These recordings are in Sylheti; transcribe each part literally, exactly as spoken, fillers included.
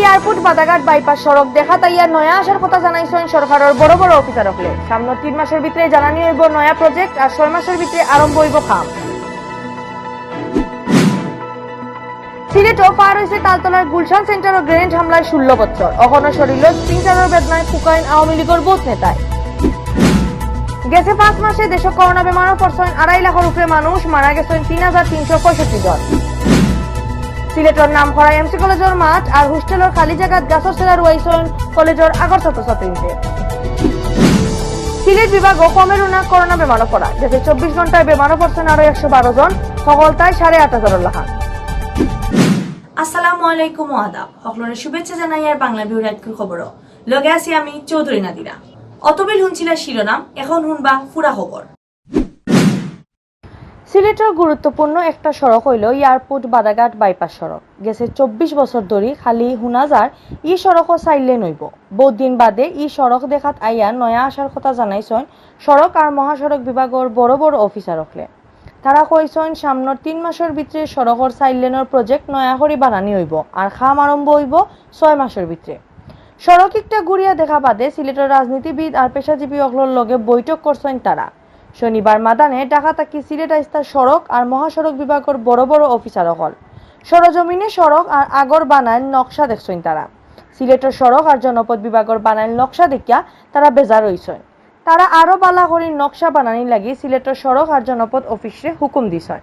এয়ারপোর্ট বাদাঘাট বাইপাস সড়ক দেখাত আইয়া নয়া আশার কথা জানাইছইন সরকারর বড় বড় অফিসার অকলে। সামনর তিন মাসর ভিতরে জানানি অইবো নয়া প্রজেক্ট, আর ছয় মাসর ভিতরে আরম্ভ অইবো কাম। সিলেটও পার অইছে তালতলার গুলশান সেন্টারো গ্রেনেড হামলায় ষোলো বছর। অখনো শরীরো স্প্লিন্টারর বেদনায় ফুকাইন আওয়ামী লীগর বউত নেতায়। গেছে পাঁচ মাসে দেশো করোনা বেমারো পড়ছইন আড়াই লাখর উপরে মানুষ, মারা গেছইন তিন হাজার তিনশো পঁয়ষট্টি জন। সিলেটর নামকরা এমসি কলেজর মাঠ আর হোস্টেলর খালি জাগাত গাছর ছায়া রুয়াইছইন কলেজর আগর ছাত্রছাত্রীন্তে। সিলেট বিভাগো কমেরও না করোনা বেমারো পড়া। গেছে চব্বিশ ঘন্টায় বেমারো পড়ছইন আরো একশো বারো জন, হকলতায় সাড়ে আট হাজারর লাখান। আসসালামু আলাইকুম ও আদাব। হকলরে শুভেচ্ছা জানাইয়ার বাংলা ভিউ রাইতকুর খবরো। লগে আছি আমি চৌধুরী নাদিরা। অতবিল হুনছিলা শিরোনাম, এখন হুনবা পুরা খবর। সিলেটর গুরুত্বপূর্ণ একটা সড়ক অইলো এয়ারপোর্ট বাদাঘাট বাইপাস সড়ক। গেছে চব্বিশ বছর ধরি খালি হুনা যার ই সড়কো চাইর লেন অইবো। বউত দিন বাদে ই সড়ক দেখাত আইয়া নয়া আশার কথা জানাইছইন সড়ক আর মহাসড়ক বিভাগর বড় বড় অফিসার অকলে। তারা কইছইন সামনর তিন মাসর ভিতরে সড়কর চাইর লেনর প্রজেক্ট নয়া করি বানানি অইবো, আর কাম আরম্ভ অইবো ছয় মাসর ভিতরে। সড়ক একটা ঘুরিয়া দেখা বাদে সিলেটর রাজনীতিবিদ আর পেশাজীবী অকলর লগে বৈঠক করছইন তারা। শনিবার মাদানে ঢাকা থাকি সিলেট আইস্তা সড়ক আর মহাসড়ক বিভাগর বড় বড় অফিসার অকল। সরজমিনে সড়ক আর আগর বানাইল নকশা দেখছইন তারা। সিলেটর সড়ক আর জনপথ বিভাগর বানাইল নকশা দেখিয়া তারা বেজার অইছইন। তারা আরো বালা করি নকশা বানানির লাগি সিলেটর সড়ক আর জনপথ অফিসরে হুকুম দিছইন।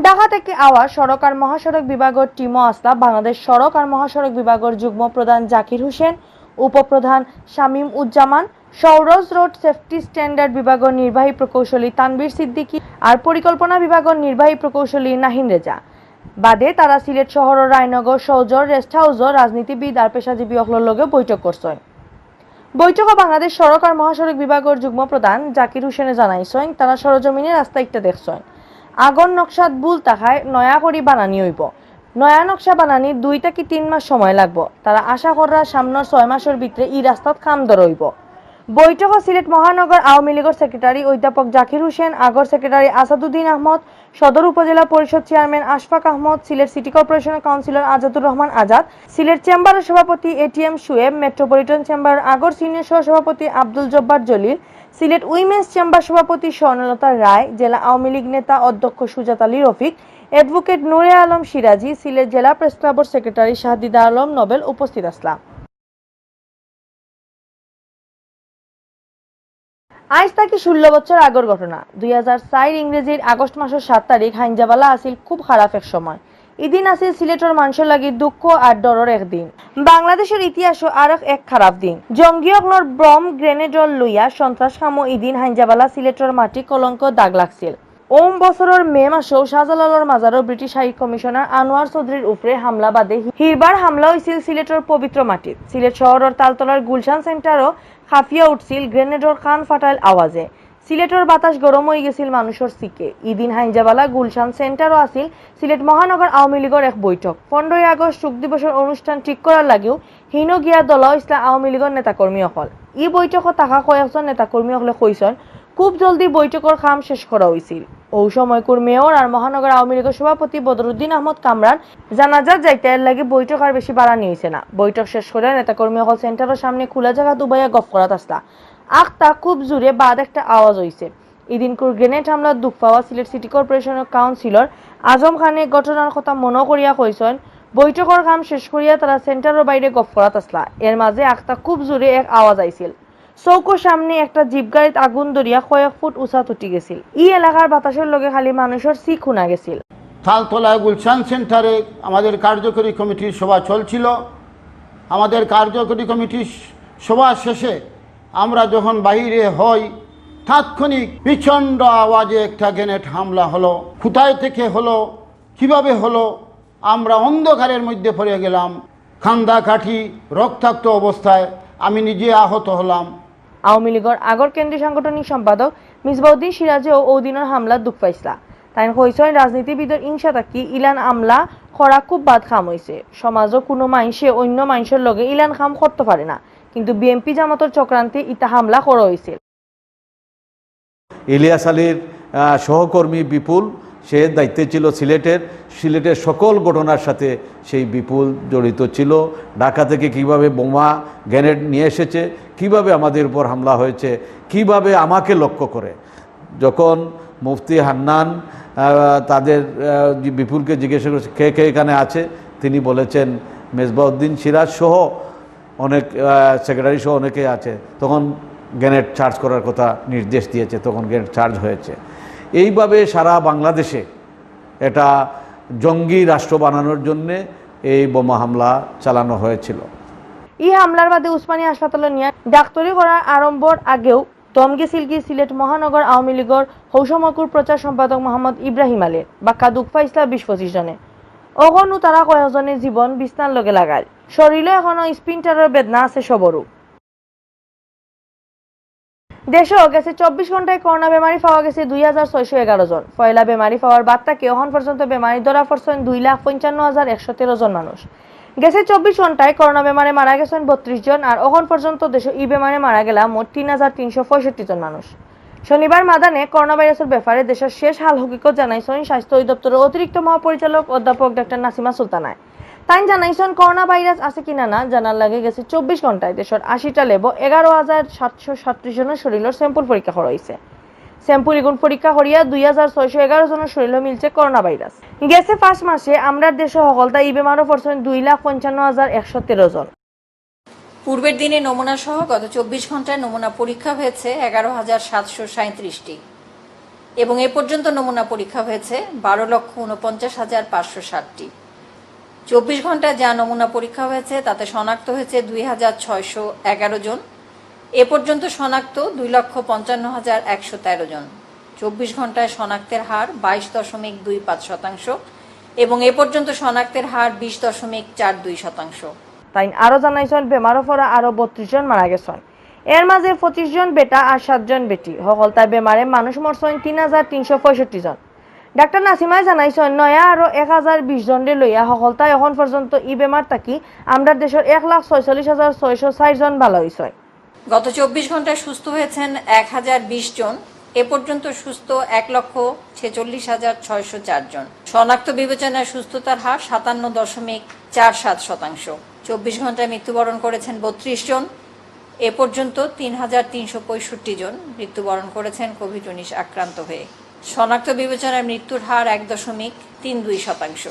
ঢাকা থাকি আওয়া সড়ক আর মহাসড়ক বিভাগর টিমও আছলা বাংলাদেশ সড়ক আর মহাসড়ক বিভাগর যুগ্ম প্রধান জাকির হোসেন, উপপ্রধান শামীম উজ্জামান, সৌরজ রোড সেফটি স্ট্যান্ডার্ড বিভাগর নির্বাহী প্রকৌশলী তানভীর সিদ্দিকী আর পরিকল্পনা বিভাগর নির্বাহী প্রকৌশলী নাহিন রেজা। বাদে তারা সিলেট শহরর রায়নগর সৌজর রেস্ট হাউসও রাজনীতিবিদ আর পেশাজীবী অকলর লগে বৈঠক করছইন। বৈঠকো বাংলাদেশ সড়ক আর মহাসড়ক বিভাগর যুগ্ম প্রধান জাকির হোসেনে জানাইছইন, তারা সরজমিনে রাস্তা একটা দেখছইন। আগর নকশাত ভুল থাকায় নয়া করি বানানি অইবো। নয়া নকশা বানানি দুই থাকি তিন মাস সময় লাগবো। তারা আশা কররা সামনর ছয় মাসর ভিতরে ই রাস্তাত কাম ধরা অইবো। বৈঠকো সিলেট মহানগর আওয়ামী লীগর সেক্রেটারি অধ্যাপক জাকির হোসেন, আগর সেক্রেটারি আসাদুদ্দিন আহমদ, সদর উপজেলা পরিষদ chairman Ashfaq Ahmed, Sylhet city corporation councillor Azadur Rahman Azad, Sylhet চেম্বারর সভাপতি এটিএম শুয়েব, মেট্রোপলিটন চেম্বারর আগর সিনিয়র সহসভাপতি আব্দুল জব্বার জলিল, সিলেট উইমেন্স চেম্বার সভাপতি স্বর্ণলতা রায়, জেলা আওয়ামী লীগ নেতা অধ্যক্ষ সুজাত আলী রফিক, অ্যাডভোকেট নূরে আলম সিরাজি, সিলেট জেলা প্রেস ক্লাবর সেক্রেটারি শাহদিদা আলম নোবেল উপস্থিত আছলা। আইজ থাকি ষোলো বছর আগর ঘটনা। দুই হাজার চাইর ইংরেজির আগস্ট মাসর সাত তারিখ হাইঞ্জাবালা আছিল খুব খারাপ এক সময়। ইদিন আছিল সিলেটর মানষর লাগি দুঃখ আর ডরর এক দিন। বাংলাদেশর ইতিহাসো আরক এক খারাপ দিন। জঙ্গি অকলর বোম গ্রেনেডর লইয়া সন্ত্রাস কামো ইদিন হাইঞ্জাবালা সিলেটর মাটি কলঙ্ক দাগ লাগছিল। অউ বছরর মে মাসো শাহজালালর মাজারো ব্রিটিশ হাই কমিশনার আনোয়ার চৌধুরীর উপরে হামলা বাদে হিরবার হামলা অইছিল সিলেটর পবিত্র মাটিত। সিলেট শহরর তালতলার গুলশান সেন্টারও কাঁপিয়া উঠছিল গ্রেনেডর কান ফাটাইল আওয়াজে। সিলেটর বাতাস গরম অইগেছিল মানুষর চিকে। ইদিন হাইঞ্জাবালা গুলশান সেন্টারও আছিল সিলেট মহানগর আওয়ামী লীগর এক বৈঠক। পনেরোই আগস্ট শোক দিবসর অনুষ্ঠান ঠিক করার লাগিও হিনো গিয়া দলা অইছলা আওয়ামী লীগর নেতাকর্মী অকল। ই বৈঠকো থাকা কয়েকজন নেতাকর্মী অকলে কইছইন, খুব জলদি বৈঠকর কাম শেষ করা অইছিল। অউ সময়কুর মেয়র আর মহানগর আওয়ামী লীগর সভাপতি বদরুদ্দিন আহমদ কামরান জানাজাত যাইতা, এরলাগি বৈঠক আর বেশি বাড়ানি অইছে না। বৈঠক শেষ করিয়া নেতাকর্মী অকল সেন্টারর সামনে খুলা জাগাত উবাইয়া গফ করাত আছলা। আখতা খুব জুরে বাদ একটা আওয়াজ অইছে। ইদিনকুর গ্রেনেড হামলাত দুখ পাওয়া সিলেট সিটি কর্পোরেশনর কাউন্সিলর আজম খানে ঘটনার কথা মনো করিয়া কইছইন, বৈঠকর কাম শেষ করিয়া তারা সেন্টারর বাইরে গফ করাত আছলা। এর মাঝে আখতা খুব জুরে এক আওয়াজ আইছিল। চউখর সামনে একটা জিপ গাড়িত আগুন ধরিয়া কয়েক ফুট উচাত উঠি গেছিল। ই এলাকার বাতাসর লগে খালি মানুষর চিক হুনা গেছিল। তালতলা গুলশান সেন্টারে আমাদের কার্যকরী কমিটির সভা চলছিল। আমাদের কার্যকরী কমিটির সভা শেষে আমরা যখন বাইরে হই, তাৎক্ষণিক প্রচণ্ড আওয়াজে একটা গ্রেনেড হামলা হলো। কোথায় থেকে হলো, কিভাবে হলো, আমরা অন্ধকারের মধ্যে পড়ে গেলাম। কান্দা কাটি রক্তাক্ত অবস্থায় আমি নিজে আহত হলাম। আওয়ামী লীগর আগর কেন্দ্রীয় সাংগঠনিক সম্পাদক মিসবাউদ্দিন সিরাজেও অউ দিনর হামলাত দুখ পাইছলা। তাইন কইছইন, রাজনীতিবিদর হিংসা থাকি ইলান হামলা করা খুব বাদ কাম অইছে। সমাজো কুনু মাইনষে অইন্য মাইনষর লগে ইলান কাম করতো পারে না, কিন্তু বিএনপি জামাতর চক্রান্তে ইতা হামলা করা অইছিল। ইলিয়াস আলীর, আহ, সহকর্মী বিপুল, সে দায়িত্বে ছিল সিলেটের। সিলেটের সকল ঘটনার সাথে সেই বিপুল জড়িত ছিল। ঢাকা থেকে কিভাবে বোমা, গ্রেনেড নিয়ে এসেছে, কিভাবে আমাদের উপর হামলা হয়েছে, কিভাবে আমাকে লক্ষ্য করে। যখন মুফতি হান্নান আহ, তাদের আহ, যে বিপুলকে জিজ্ঞাসা করেছে কে কে এখানে আছে, তিনি বলেছেন মেজবাউদ্দিন সিরাজ সহ অনেক, আহ, সেক্রেটারি সহ অনেকে আছে। তখন গ্রেনেড চার্জ করার কথা নির্দেশ দিয়েছে, তখন গ্রেনেড চার্জ হয়েছে। এইভাবে সারা বাংলাদেশে এটা জঙ্গি রাষ্ট্র বানানোর জন্যে এই বোমা হামলা চালানো হয়েছিল। ই হামলার বাদে উসমানী হাসপাতালো নিয়া ডাক্তরি করার আরম্ভর আগেউ দম গেছিল গি সিলেট মহানগর আওয়ামী লীগর হৌসমকুর প্রচার সম্পাদক মোহাম্মদ ইব্রাহিম আলীর। বাক্কা দুখ পাইছলা বিশ পঁচিশ জনে। অখনউ তারা কয়েকজনে জীবন বিছনার লগে লাগাইল। শরীলো এখনো স্পিন্টারর বেদনা আছে সবরউ। দেশো গেছে চব্বিশ ঘন্টায় করোনা বেমারি পাওয়া গেছে দুই হাজার ছয়শো এগারো জন। পয়লা বেমারি পাওয়ার বাদ থাকি অখন পর্যন্ত বেমারি ধরা পড়ছইন দুই লাখ পঞ্চান্ন হাজার একশো তেরো জন মানুষ। গেছে চব্বিশ ঘন্টায় করোনা বেমারে মারা গেছইন বত্রিশ জন, আর অখন পর্যন্ত দেশো ই বেমারে মারা গেলা মোট তিন হাজার তিনশো পঁয়ষট্টি জন মানুষ। শনিবার মাদানে করোনা ভাইরাসর ব্যাপারে দেশর শেষ হাল হকিকত জানাইছইন স্বাস্থ্য অধিদপ্তরর অতিরিক্ত মহাপরিচালক অধ্যাপক ডাক্তার নাসিমা সুলতানায়। তাইন জানাইছইন করোনা ভাইরাস আছে কিনা না জানার লাগি গেছে চব্বিশ ঘন্টায় দেশর আশিটা ল্যাবো এগারো হাজার সাতশো সাতত্রিশ জনর শরীলর স্যাম্পল পরীক্ষা করা অইছে। স্যাম্পল ইগুন পরীক্ষা করিয়া দুই হাজার ছয়শো এগারো জনর শরীলো মিলছে করোনা ভাইরাস। গেছে পাঁচ মাসে আমরার দেশো হকলতা ই বেমারো পড়ছইন দুই লাখ পঞ্চান্ন হাজার একশো তেরো জন। পূর্বের দিনে নমুনা সহ গত চব্বিশ ঘন্টায় নমুনা পরীক্ষা হয়েছে এগারো হাজার সাতশো সাঁইত্রিশটি এবং এ পর্যন্ত নমুনা পরীক্ষা হয়েছে বারো লক্ষ ঊনপঞ্চাশ হাজার পাঁচশো ষাটটি। চব্বিশ ঘন্টায় যা নমুনা পরীক্ষা হয়েছে তাতে শনাক্ত হয়েছে দুই হাজার ছয়শো এগারো জন। এ পর্যন্ত শনাক্ত দুই লক্ষ পঞ্চান্ন হাজার একশো তেরো জন। চব্বিশ ঘন্টায় শনাক্তের হার বাইশ দশমিক দুই পাঁচ শতাংশ এবং এ পর্যন্ত শনাক্তের হার বিশ দশমিক চার দুই শতাংশ। তাইন আরো জানাইছইন বেমারো পড়া আরো বত্রিশ জন মারা গেছইন। এর মাঝে পঁচিশ জন বেটা আর সাত জন বেটি। হকলতায় বেমারে মানুষ মরছইন তিন হাজার তিনশো পঁয়ষট্টি জন। ডাক্তার নাসিমায় জানাইছইন নয়া আরো এক হাজার বিশ জনরে লইয়া হকলতায় অখন পর্যন্ত ই বেমার থাকি আমরার দেশর এক লাখ ছয়চল্লিশ হাজার ছয়শো চাইর জন ভালা অইছইন। গত চব্বিশ ঘন্টায় সুস্থ হয়েছেন এক হাজার বিশ জন। এ পর্যন্ত সুস্থ এক লক্ষ ছেচল্লিশ হাজার ছয়শো চার জন। শনাক্ত বিবেচনায় সুস্থতার হার সাতান্ন দশমিক চার সাত শতাংশ। চব্বিশ ঘন্টায় মৃত্যুবরণ করেছেন বত্রিশ জন। এ পর্যন্ত তিন হাজার তিনশো পঁয়ষট্টি জন মৃত্যুবরণ করেছেন কোভিড উনিশ আক্রান্ত হয়ে। শনাক্ত বিবেচনায় মৃত্যুর হার এক দশমিক তিন দুই শতাংশ।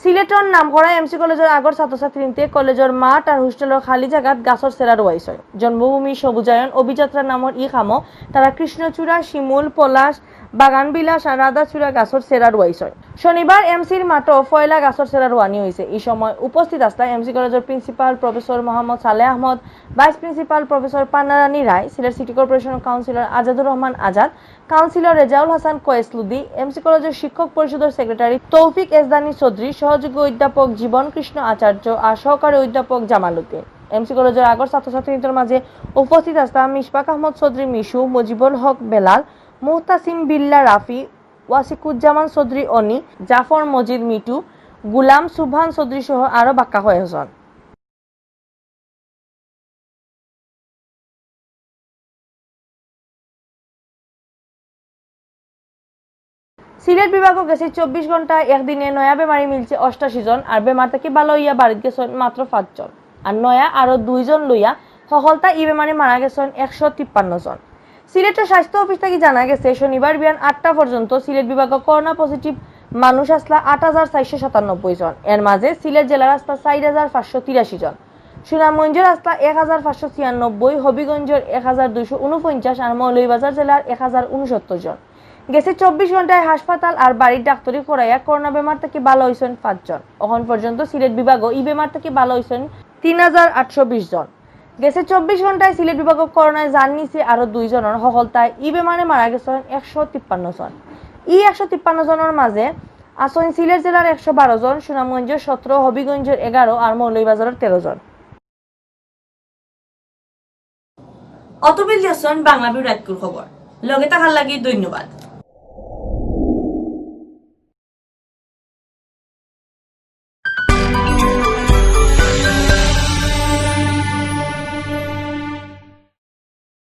সিলেটর নামকরা এমসি কলেজর আগর ছাত্রছাত্রীন্তে কলেজর মাঠ আর হোস্টেলর খালি জাগাত গাছর চেরা রুয়াইছইন। জন্মভূমি সবুজায়ন অভিযাত্রা নামর ই কামো তারা কৃষ্ণচূড়া, শিমুল, পলাশ, বাগান বিলাস আর রাধাচূড়া গাছর চেরা রুয়াইছইন। শনিবার এমসির মাঠো পয়লা গাছর চেরা রুয়ানি অইছে। ই সময় উপস্থিত আছলা এমসি কলেজর প্রিন্সিপাল প্রফেসর মোহাম্মদ সালেহ আহমদ, ভাইস প্রিন্সিপাল প্রফেসর পান্নারানী রায়, সিলেট সিটি কর্পোরেশনর কাউন্সিলর আজাদুর রহমান আজাদ, কাউন্সিলর রেজাউল হাসান কয়েস লুদি, এমসি কলেজর শিক্ষক পরিষদর সেক্রেটারি তৌফিক এজদানী চৌধুরী, সহযোগী অধ্যাপক জীবন কৃষ্ণ আচার্য আর সহকারী অধ্যাপক জামাল উদ্দিন। এমসি কলেজর আগর ছাত্রছাত্রীদের মাঝে উপস্থিত আছলা মিশফাক আহমদ চৌধুরী মিশু, মুজিবুল হক বেলাল, মুহতাসিম বিল্লা রাফি, ওয়াসিকুজ্জামান চৌধুরী অনি, জাফর মজিদ মিটু, গুলাম সুবহান চৌধুরী সহ আরো বাক্কা কয়েকজন। সিলেট বিভাগো গেছে চব্বিশ ঘন্টায় একদিনে নয়া বেমারি মিলছে অষ্টাশি জন, আর বেমার থাকি ভালা অইয়া বাড়িত গেছইন মাত্র পাঁচজন, আর নয়া আরো দুইজন লইয়া হকলতা ই বেমারে মারা গেছইন একশো তিপ্পান্ন জন। সিলেটর স্বাস্থ্য অফিস থাকি জানা গেছে, শনিবার বিয়ান আটটা পর্যন্ত সিলেট বিভাগো করোনা পজিটিভ মানুষ আছলা আট হাজার চারশো সাতানব্বই জন। এর মাঝে সিলেট জেলার আছলা চাইর হাজার পাঁচশো তিরাশি জন, সুনামগঞ্জর আছলা এক হাজার পাঁচশো ছিয়ানব্বই, হবিগঞ্জর এক হাজার দুইশো ঊনপঞ্চাশ আর মৌলভীবাজার জেলার এক হাজার ঊনসত্তর জন। গেছে চব্বিশ ঘন্টায় হাসপাতাল আর বাড়ির ডাক্তরি করাইয়া করোনা বেমার থাকি ভালা অইছইন পাঁচজন। অখন পর্যন্ত সিলেট বিভাগো ই বেমার থাকি ভালা অইছইন তিন হাজার আটশো বিশ জন। গেছে চব্বিশ ঘন্টায় সিলেট বিভাগো করোনায় জান নিছে আরো দুইজনর, হকলতায় ই বেমারে মারা গেছইন একশো তিপ্পান্ন জন। ই একশো তিপ্পান্ন জনর মাঝে আছইন সিলেট জেলার একশো বারো জন, সুনামগঞ্জর সতেরো, হবিগঞ্জর এগারো আর মৌলভীবাজারর তেরো জন। অতবিল দেখছইন বাংলা ভিউ রাইতকুর খবর। লগে থাকার লাগি ধন্যবাদ।